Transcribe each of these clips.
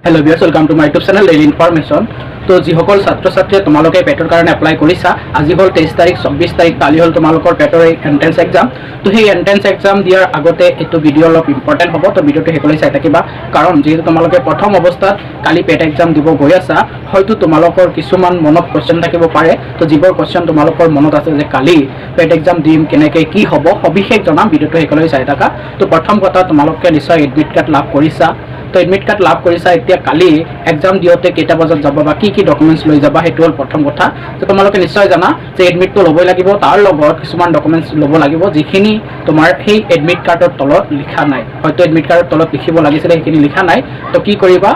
Hello viewers, welcome to my YouTube channel Daily Information. তো যিসকল ছাত্ৰ ছাত্ৰীয়ে তোমালোকে পেটৰ কাৰণে এপ্লাই কৰিছা, আজি হ'ল 23 তাৰিখ, 24 তাৰিখ, কালি হ'ল তোমালোকৰ পেটৰ এণ্ট্ৰেঞ্চ এক্সাম। তো সেই এণ্ট্ৰেঞ্চ এক্সাম দিয়াৰ আগতে এইটো ভিডিঅ' অলপ ইম্পৰ্টেণ্ট হ'ব। তো ভিডিঅ'টো শেষলৈ চাই থাকিবা, কাৰণ যিহেতু তোমালোকে প্ৰথম অৱস্থাত কালি পেট এক্সাম দিব গৈ আছা, হয়তো তোমালোকৰ কিছুমান মনত কুৱেশ্যন থাকিব পাৰে। তো যিবোৰ কুৱেশ্যন তোমালোকৰ মনত আছে যে কালি পেট এক্সাম দিম, কেনেকৈ কি হ'ব, সবিশেষ জনাম। ভিডিঅ'টো শেষলৈ চাই থাকা। তো প্ৰথম কথা, তোমালোকে নিশ্চয় এডমিট কাৰ্ড লাভ কৰিছা। তো এডমিট কাৰ্ড লাভ কৰিছা, এতিয়া কালি এক্সাম দিওঁতে কেইটা বজাত যাব বা কি কি ডকুমেণ্টছ লৈ যাবা, সেইটো হ'ল প্ৰথম কথা। তো তোমালোকে নিশ্চয় জানা যে এডমিটটো ল'বই লাগিব, তাৰ লগত কিছুমান ডকুমেণ্টছ ল'ব লাগিব, যিখিনি তোমাৰ সেই এডমিট কাৰ্ডৰ তলত লিখা নাই। হয়তো এডমিট কাৰ্ডৰ তলত লিখিব লাগিছিলে, সেইখিনি লিখা নাই। তো কি কৰিবা?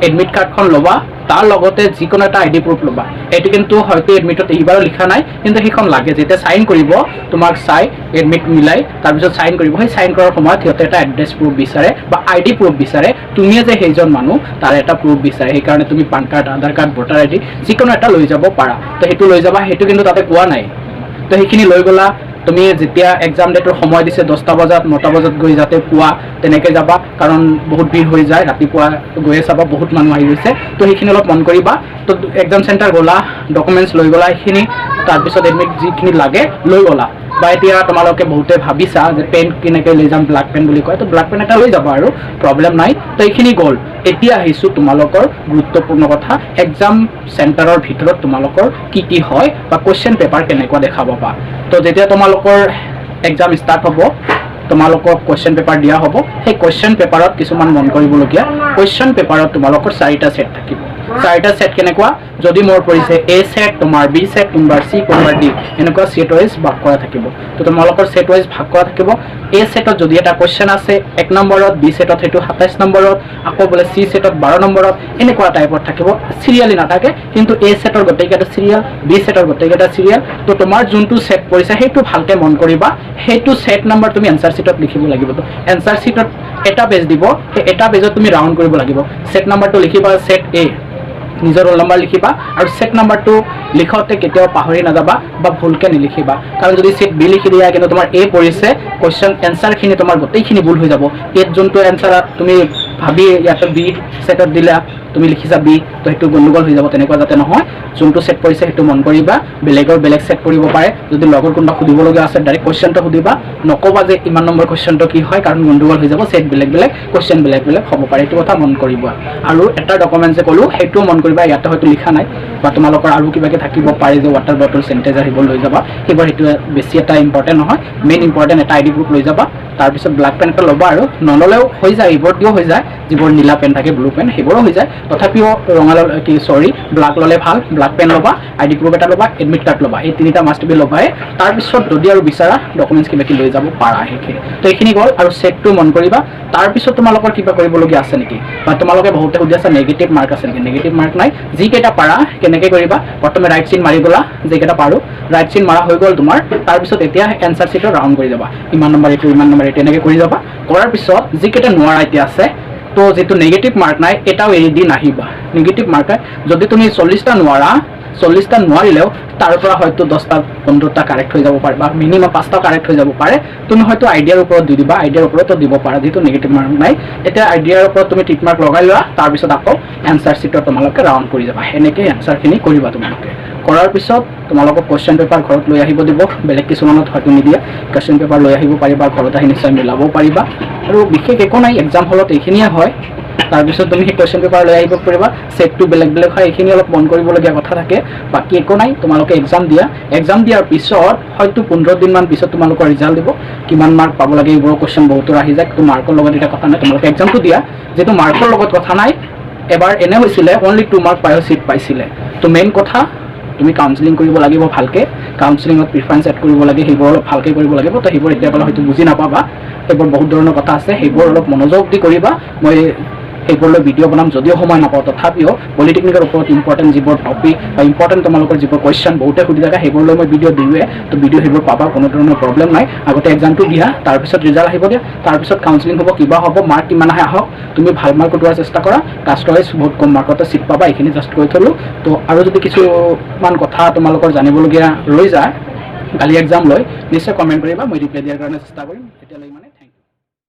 এডমিট কাৰ্ডখন ল'বা, তাৰ লগতে যিকোনো এটা আই ডি প্ৰুফ ল'বা। এইটো কিন্তু হয়তো এডমিটত এইবাৰো লিখা নাই, কিন্তু সেইখন লাগে। যেতিয়া চাইন কৰিব, তোমাক চাই এডমিট মিলাই তাৰপিছত চাইন কৰিব, সেই চাইন কৰাৰ সময়ত সিহঁতে এটা এড্ৰেছ প্ৰুফ বিচাৰে বা আই ডি প্ৰুফ বিচাৰে। তুমিয়ে যে সেইজন মানুহ, তাৰ এটা প্ৰুফ বিচাৰে। সেইকাৰণে তুমি পান কাৰ্ড, আধাৰ কাৰ্ড, ভোটাৰ আই ডি যিকোনো এটা লৈ যাব পাৰা। তো সেইটো লৈ যাবা, সেইটো কিন্তু তাতে কোৱা নাই। তো সেইখিনি লৈ গ'লা। তুমি যেতিয়া এক্সাম ডেটৰ সময় দিছে 10টা বজাত, 9টা বজাত গৈ যাতে পোৱা তেনেকৈ যাবা, কাৰণ বহুত ভিৰ হৈ যায়। ৰাতিপুৱা গৈয়ে চাবা বহুত মানুহ আহি গৈছে। তো সেইখিনি অলপ মন কৰিবা। তো এক্সাম চেণ্টাৰ গ'লা, ডকুমেণ্টছ লৈ গ'লা সেইখিনি, তাৰপিছত এডমিট যিখিনি লাগে লৈ গ'লা। বা এতিয়া তোমালোকে বহুতে ভাবিছা যে পেন কেনেকৈ লৈ যাম, ব্লেক পেন বুলি কয়, তো ব্লেক পেন এটা লৈ যাবা আৰু প্ৰব্লেম নাই। তো এইখিনি গ'ল। এতিয়া আহিছোঁ তোমালোকৰ গুৰুত্বপূৰ্ণ কথা, এক্সাম চেণ্টাৰৰ ভিতৰত তোমালোকৰ কি কি হয় বা কুৱেশ্যন পেপাৰ কেনেকুৱা দেখা পাবা। তো যেতিয়া তোমালোকৰ এক্সাম ষ্টাৰ্ট হ'ব, তোমালোকক কুৱেশ্যন পেপাৰ দিয়া হ'ব। সেই কুৱেশ্যন পেপাৰত কিছুমান মন কৰিবলগীয়া। কুৱেশ্যন পেপাৰত তোমালোকৰ চাৰিটা ছেট থাকিব। চাৰিটা ছেট কেনেকুৱা? যদি মোৰ পৰিছে এ ছেট, তোমাৰ বি ছেট, কোনোবাৰ চি, কোনোবাৰ ডি, এনেকুৱা ছেট ৱাইজ ভাগ কৰা থাকিব। তো তোমালোকৰ ছেট ৱাইজ ভাগ কৰা থাকিব। এ ছেটত যদি এটা কুৱেশ্যন আছে 1 নম্বৰত, বি ছেটত সেইটো 27 নম্বৰত, আকৌ বোলে চি ছেটত 12 নম্বৰত, এনেকুৱা টাইপত থাকিব। চিৰিয়েলি নাথাকে, কিন্তু এ ছেটৰ গোটেইকেইটা চিৰিয়েল, বি ছেটৰ গোটেইকেইটা চিৰিয়েল। তো তোমাৰ যোনটো ছেট পৰিছে, সেইটো ভালকৈ মন কৰিবা। সেইটো ছেট নম্বৰ তুমি এনচাৰ শ্বীটত লিখিব লাগিব। তো এনচাৰ শ্বীটত এটা পেজ দিব, সেই এটা পেজত তুমি ৰাউণ্ড কৰিব লাগিব। ছেট নাম্বাৰটো লিখিবা, ছেট এ, নিজৰ ৰোল নম্বৰ লিখিবা আৰু ছেট নাম্বাৰটো লিখোঁতে কেতিয়াও পাহৰি নাযাবা বা ভুলকৈ নিলিখিবা। কাৰণ যদি ছেট বি লিখি দিয়া কিন্তু তোমাৰ এ পৰিছে, কুৱেশ্যন এনচাৰখিনি তোমাৰ গোটেইখিনি ভুল হৈ যাব। এত যোনটো এনচাৰ তুমি ভাবি ইয়াতে বি ছেটত দিলা, তুমি লিখিছা বি, তো সেইটো গণ্ডগোল হৈ যাব। তেনেকুৱা যাতে নহয়, যোনটো ছেট পৰিছে সেইটো মন কৰিবা। বেলেগৰ বেলেগ ছেট পৰিব পাৰে। যদি লগৰ কোনোবা সুধিবলগীয়া আছে, ডাইৰেক্ট কুৱেশ্যনটো সুধিবা। নক'বা যে ইমান নম্বৰ কুৱেশ্যনটো কি হয়, কাৰণ গণ্ডগোল হৈ যাব। ছেট বেলেগ বেলেগ, কুৱেশ্যন বেলেগ বেলেগ হ'ব পাৰে, এইটো কথা মন কৰিবা। আৰু এটা ডকুমেণ্ট যে ক'লোঁ, সেইটোও মন কৰিবা। ইয়াতে হয়তো লিখা নাই বা তোমালোকৰ আৰু কিবাকে থাকিব পাৰে যে ৱাটাৰ বটল, চেনিটাইজাৰ সেইবোৰ লৈ যাবা। সেইবোৰ সেইটো বেছি এটা ইম্পৰ্টেণ্ট নহয়। মেইন ইম্পৰ্টেণ্ট এটা আই ডি প্ৰুফ লৈ যাবা, তাৰপিছত ব্লেক পেন এটা ল'বা আৰু নল'লেও হৈ যায়, এইবোৰ দিও হৈ যায়। যিবোৰ নীলা পেন থাকে, ব্লু পেন, সেইবোৰো হৈ যায়। তথাপিও ৰঙা ল'লে কি, চৰি, ব্লেক ল'লে ভাল। ব্লেক পেন ল'বা, আই ডি প্ৰুফ এটা ল'বা, এডমিট কাৰ্ড ল'বা, এই তিনিটা মাষ্ট বি ল'বাই। তাৰপিছত যদি আৰু বিচাৰা, ডকুমেণ্টছ কিবা কিবি লৈ যাব পাৰা সেইখিনি। তো এইখিনি গ'ল আৰু ছেটটো মন কৰিবা। তাৰপিছত তোমালোকৰ কিবা কৰিবলগীয়া আছে নেকি বা তোমালোকে বহুতে সুধি আছা নেগেটিভ মাৰ্ক আছে নেকি? নেগেটিভ মাৰ্ক নাই। যিকেইটা পাৰা কেনেকৈ কৰিবা? প্ৰথমে ৰাইট চিন মাৰি গ'লা, যিকেইটা পাৰোঁ ৰাইট চিন মাৰা হৈ গ'ল তোমাৰ। তাৰপিছত এতিয়া এনচাৰ চিটৰ ৰাউণ্ড কৰি যাবা, ইমান নম্বৰ এইটো, ইমান নম্বৰ এইটো, এনেকৈ কৰি যাবা। কৰাৰ পিছত যিকেইটা নোৱাৰা এতিয়া আছে, তো যিটো নেগেটিভ মাৰ্ক নাই, এটাও এৰি দি নাহিবা। নেগেটিভ মাৰ্ক যদি তুমি 40টা নোৱাৰা, 40টা নোৱাৰিলেও তাৰ পৰা হয়তো 10টা 15টা কাৰেক্ট হৈ যাব পাৰে বা মিনিমাম পাঁচটা কাৰেক্ট হৈ যাব পাৰে। তুমি হয়তো আইডিয়াৰ ওপৰত দি দিবা, আইডিয়াৰ ওপৰতো দিব পাৰা, যিটো নেগেটিভ মাৰ্ক নাই। এতিয়া আইডিয়াৰ ওপৰত তুমি টিক মাৰ্ক লগাই লোৱা, তাৰপিছত আকৌ এনচাৰ চিটত তোমালোকে ৰাউণ্ড কৰি যাবা। সেনেকৈ এনচাৰখিনি কৰিবা তোমালোকে। কৰাৰ পিছত তোমালোকক কুৱেশ্যন পেপাৰ ঘৰত লৈ আহিব দিব, বেলেগ কিছুমানত হয়তো নিদিয়ে। কুৱেশ্যন পেপাৰ লৈ আহিব পাৰিবা, ঘৰত আহি নিশ্চয় মিলাব পাৰিবা। আৰু বিশেষ একো নাই, এক্সাম হলত এইখিনিয়ে হয়। তাৰপিছত তুমি সেই কুৱেশ্যন পেপাৰ লৈ আহিব পাৰিবা। ছেটটো বেলেগ বেলেগ হয়, এইখিনি অলপ মন কৰিবলগীয়া কথা থাকে। বাকী একো নাই। তোমালোকে এক্সাম দিয়া। এক্সাম দিয়াৰ পিছত হয়তো 15 দিনমান পিছত তোমালোকৰ ৰিজাল্ট দিব। কিমান মাৰ্ক পাব লাগে, এইবোৰৰ কুৱেশ্যন বহুতৰ আহি যায়। কিন্তু মাৰ্কৰ লগত এতিয়া কথা নাই। তোমালোকে এক্সামটো দিয়া, যিহেতু মাৰ্কৰ লগত কথা নাই। এবাৰ এনে হৈছিলে, অনলি 2 মাৰ্ক পায়ো ছিট পাইছিলে। তো মেইন কথা, তুমি কাউন্সিলিং কৰিব লাগিব ভালকৈ। কাউন্সিলিঙত প্ৰিফাৰেঞ্চ এড কৰিব লাগে, সেইবোৰ অলপ ভালকৈ কৰিব লাগিব। তো সেইবোৰ এতিয়া পালে হয়তো বুজি নাপাবা। সেইবোৰ বহুত ধৰণৰ কথা আছে, সেইবোৰ অলপ মনোযোগ দি কৰিবা। মই সেইবোৰ লৈ ভিডিঅ' বনাম, যদিও সময় নাপাওঁ। তথাপিও পলিটেকনিকৰ ওপৰত ইম্পৰ্টেণ্ট যিবোৰ টপিক বা ইম্পৰ্টেণ্ট তোমালোকৰ যিবোৰ কুৱেশ্যন বহুতে সুধি থাকে, সেইবোৰ লৈ মই ভিডিঅ' দিওঁৱে। তো ভিডিঅ' সেইবোৰ পাবা, কোনো ধৰণৰ প্ৰব্লেম নাই। আগতে এক্সামটো দিয়া, তাৰপিছত ৰিজাল্ট আহিব দিয়া, তাৰপিছত কাউন্সিলিং হ'ব, কিবা হ'ব, মাৰ্ক কিমান আহে আহক। তুমি ভাল মাৰ্ক উঠোৱাৰ চেষ্টা কৰা। কাষ্ট ৱাইজ বহুত কম মাৰ্কতে চিট পাবা। এইখিনি জাষ্ট কৈ থ'লোঁ। তো আৰু যদি কিছুমান কথা তোমালোকৰ জানিবলগীয়া ৰৈ যায় কালি এক্সাম লৈ, নিশ্চয় কমেণ্ট কৰিবা, মই ৰিপ্লাই দিয়াৰ কাৰণে চেষ্টা কৰিম। এতিয়ালৈ মানে